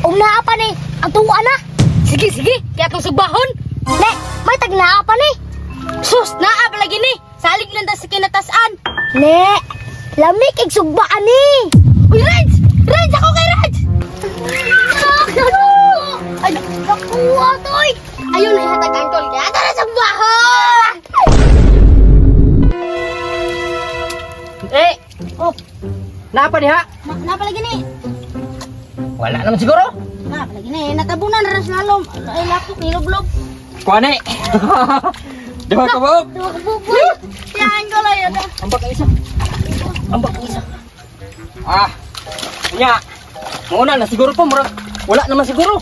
Ug naa pa ni ang tuwa na. Sige, sige, kaya itong sugbahon. Ne, may tag naa pa ni. Sus, naa pa lagi ni. Salig lang ta sa kinatasan. Ne, lami kay sugbaan ni. Uy, Renz! Renz, ako kay Renz! Ay, nakuha toy. Ayun na ihatag angkol. Kaya tara sa bahon! Eh! Oh, Naa pa diha? naa pa lagi ni. Wala naman siguro. Naa pa lagi ni. Natabunan na rin sa lalom. Ay, lapok, nilublob. Kuha ni. Duha ka buok. Duha ka buok, boy. Yan ko lang yun. Ambak ang isa. Ambak ang isa. Ah. Nya. Mauna na siguro po murag wala naman siguro.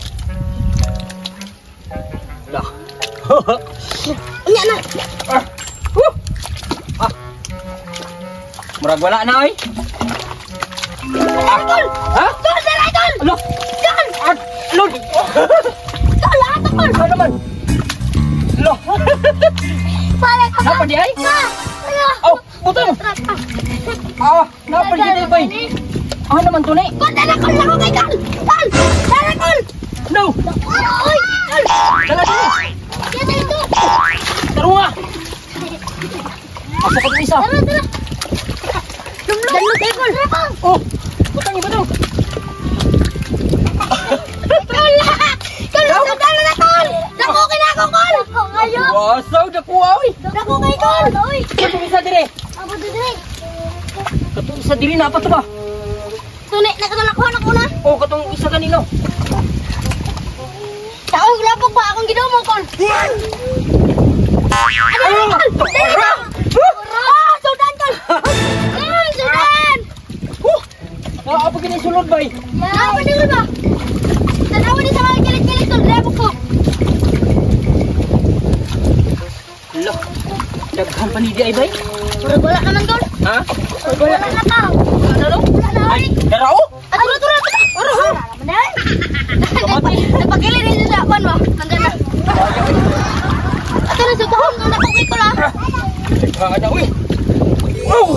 Wala. Unya na. Ah. Woo! Ah. Murag wala na oy. Ah. Ha? Tol, dara, tol! Alo. Tol! Ah, alo. Tol, ato, tol! Ano naman? Alo. Pala ka ba? Napa di ay? Ano? Oh, butang. Ah, napa di ay bay. Ah, naman to ni. Tol, dara, tol! Ako kay tol! Tol! Dara, tol! No. Oy! Tol! Dala dili. Yan ito! Taro nga. Asa ka isa? Tara, tara! Lumlog! Tol! Oh, butang iba daw. Tol! Tol, tol, na, tol! Dako kinako, tol! Dako kayo. Wasaw dako oy. Dako kay tol! Oy, Katong isa dire. abo dire. Katong isa dire na pa to ba? Tuni, nakatalakuhan ako na. Oh, katong isa kanino. Taong lapok pa akong ginumo, tol. Ano, tol? Dali na! Ah, sudan, tol! Sudan! Huh! Naa pa gini sulod bay. Ah, pwede ko ba? Tanawa ni sa mga kilit-kilit, tol. Lapok ko. Lo. Daghan pa ni di ay bay. Murag wala naman, tol. Ha? Murag wala na pa. Ano, no? Wala na, Ay, oy. dara oh. Ah, tura, tura, tura. Oro, ha? Nagpakili rin siya sa kwan ba? Nandun na. Ato na, sugahon. Ang dako kay tol, ah. Daghan na uy. Wow.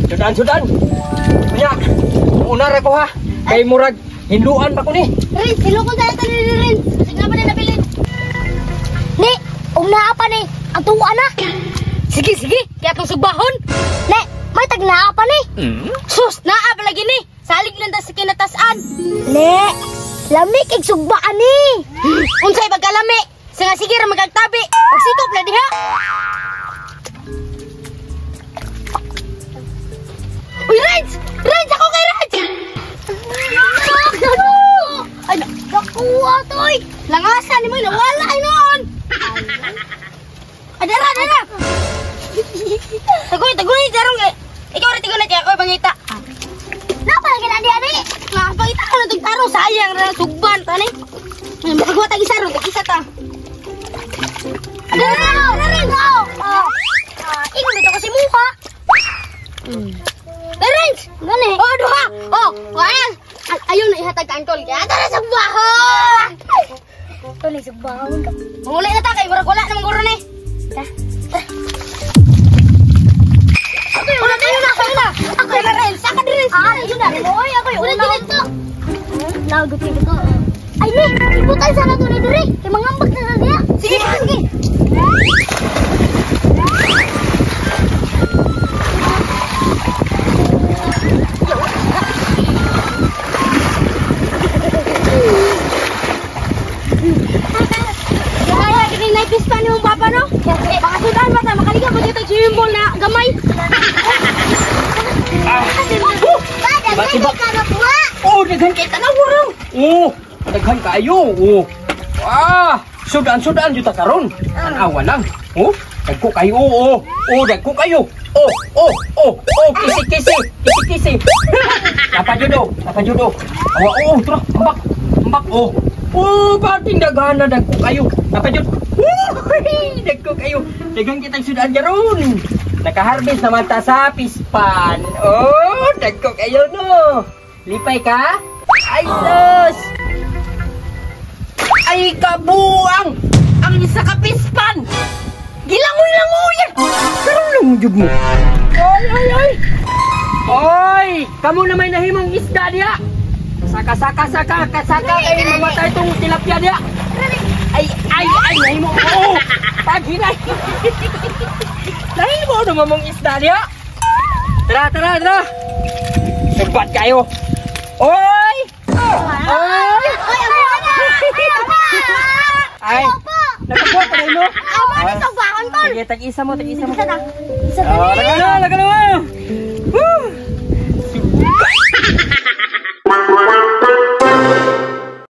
Sudan, sudan. Nya. Una ra ko ha. Kay murag hinduan pa ko ni. Rins, hilukon tayo ito ni Rins. Sige na pa na nabilin. Ne, ug naa pa ni ang tuwa na. Sige, sige. Kaya itong sugbahon. Ne, may tag naa pa ni. Sus, naa pa lagi ni. Salig lang ta sa kinatasan. Ne, lami kay sugbaan ni. Unsay pagkalami. Sige, sige ra magagtabi. Pagsikop na diha. Uy, Rins! Rins, ako kay Rins! Ay, Nakuha toy. langasan ni mo, nawala ay noon. Ay, dara, dara. Tagoy, tagoy, darong eh. Ikaw rin tagoy na kaya ako'y pangita. Napa lagi na diha ni. Nakapangita ka na itong taro, sayang na sugban, tani. Ay, makagawa tag isa ron, tag isa ta. Ay, dara, dara, dara. Oh. Ah, ingon dito kasi muha. Terence! Gani. Oh, duha! Oh, ayan! Ayaw na ihatag ka, angkol. Kaya tara sa bahon! Tuloy sugbahon ka. Manguli na ta, kay murag wala namang guro na eh. Ta. Una tayo na, tayo na! Ako na, Renz! Ako na, Renz! Ah, yun na. Oy, ako yung Una una. dito! Lagot dito. Ay, ni, ibutan sana to ni diri. Kay mangambag na sa diya. Sige, sige! Kaya, kini naipis pa ni mong papa, no? Baka sudan ba ta? Makaliga ko dito swimming pool na gamay. Ba, Iba-iba. daghan ka na kuha. Oh, daghan kay tanaw raw. Oh, daghan kaayo. Oh. Ah, sudan sudan jud ta karon. Tan-awa lang. Oh, dagko kayo. Oh, oh, dagko kayo. Oh, oh, oh, oh, kisi kisi, kisi kisi. Napa jud oh, napa jud oh. Awa, oh, tara, ambak. Ambak oh. Oh, bating daghan na dagko kayo. Napa jud. Oh, dagko kayo. Daghan kitang sudan karon. Nakaharvest naman ta sa pispan. Oh, dagko kayo no. Lipay ka? Ay, sus! Ay, kabuang! Ang isa ka pispan! Gilangoy-langoy! Karon lang jud mo. Ay, ay, ay! Oy! Kamu na may nahimong isda diha! Sa Saka, saka, saka, saka kay mamatay tong tilapia diya. Ay, ay, ay, nahimo. Oh, paghinay. Nahimo naman mong isda diya. Tara, tara, tara. Sugbat kayo. Oy! Oy! Ay, amo na! Ay, amo! Ay, nakakuha pa rin, no? Amo na sa bakon, tol. Sige, tag-isa mo, tag-isa mo. Isa na. Isa Oh, na. laga na, laga na.